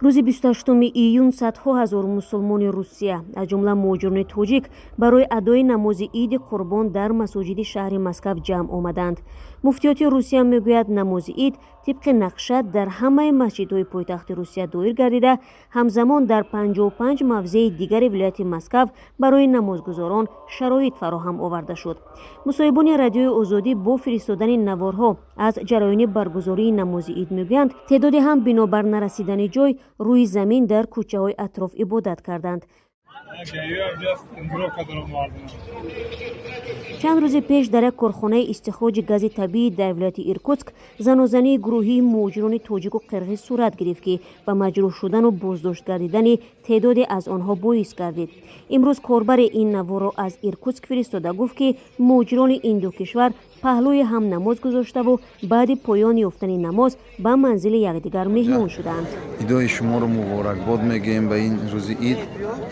Рӯзи 28 июн садҳо ҳазор мусулмони Русия, аз ҷумла муҳоҷирони тоҷик, барои адои намози Иди Қурбон дар масоҷиди шаҳри Москав ҷамъ омаданд. Муфтиёти Русия мегӯяд, намози ид тибқи нақша дар ҳамаи масҷидҳои пойтахти Русия доир гардида, ҳамзамон дар 55 мавзеи дигари вилояти Москав барои намозгузорон шароит фароҳам оварда шуд. Мусоҳибони Радиои Озодӣ бо фиристодани наворҳо аз ҷараёни баргузории намози ид мегӯянд, теъдоде ҳам бинобар нарасидани ҷой рӯи замин дар кӯчаҳои атроф ибодат карданд. Чанд рӯзи пеш дар як корхонаи истихроҷи гази табиӣ дар вилояти Иркутск занозании гурӯҳии муҳоҷирони тоҷику қирғиз сурат гирифт, ки ба маҷрӯҳ шудану боздошт гардидани теъдоде аз онҳо боис гардид. Имрӯз корбари ин наворро аз Иркутск фиристода гуфт, ки муҳоҷирони ин ду кишвар паҳлӯи ҳам намоз гузоштаву баъди поён ёфтани намоз ба манзили якдигар меҳмон шуданд. Идои шуморо муборакбод мегӯем ба ин рӯзи ид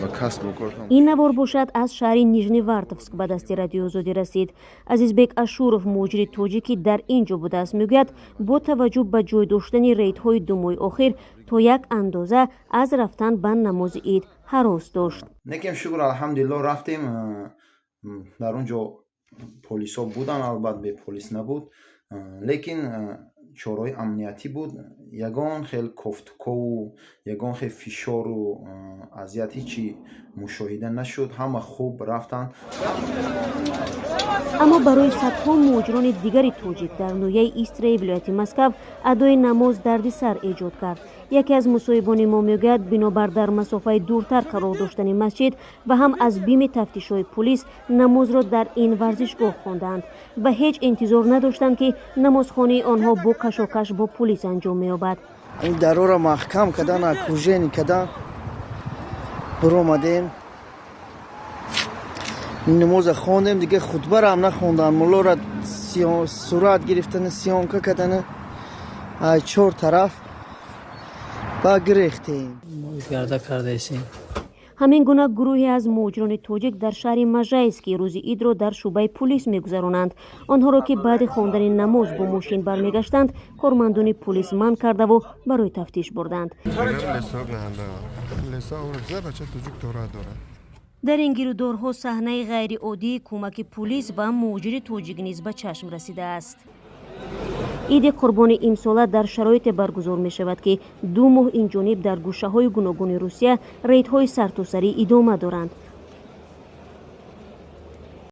ва касбу кортон. Ин навор бошад, аз шаҳри Нижневартовск ба дасти Радиои Озодӣ расид. Азизбек Ашуров, муҳоҷири тоҷик, ки дар ин ҷо будааст, мегӯяд, бо таваҷҷӯҳ ба ҷой доштани рейдҳои 2 моҳи охир то як андоза аз рафтан ба намози ид ҳарос дошт. Лекин, шукр, алҳамдулилло, рафтем. Дар он ҷо полисҳо буданд, албат, беполис набуд, лекин чораҳои амниятӣ буд. Ягон хел кофтукову ягон хел фишору азият ҳичи мушоҳида нашуд. Ҳама хуб рафтанд. Аммо барои садҳо муҳоҷирони дигари тоҷик дар ноҳияи Истраи вилояти Москав адои намоз дарди сар эҷод кард. Яке аз мусоҳибони мо мегӯяд, бинобар дар масофаи дуртар қарор доштани масҷид ва ҳам аз бими тафтишҳои пулис намозро дар ин варзишгоҳ хондаанд ва ҳеҷ интизор надоштанд, ки намозхонии онҳо бо кашокаш бо пулис анҷом меёбад. Ин дарора маҳкам кардан, окружение кардан, биромадем, намоза хондем. Дига хутбаро ҳам нахондан, муллора сурат гирифтани, съёмка кардани чор тараф ба гирехтем. Гарда кардаесем. Ҳамин гуна гурӯҳе аз муҳоҷирони тоҷик дар шаҳри Можайск рӯзи идро дар шӯъбаи пулис мегузаронанд. Онҳоро, ки баъди хондани намоз бо мошин бармегаштанд, кормандони пулис манъ кардаву барои тафтиш бурданд. Дар ин гирудорҳо саҳнаи ғайриоддии кӯмаки пулис ба муҳоҷири тоҷик низ ба чашм расидааст. Иди Қурбони имсола дар шароите баргузор мешавад, ки 2 моҳ инҷониб дар гӯшаҳои гуногуни Русия рейдҳои сартосарӣ идома доранд.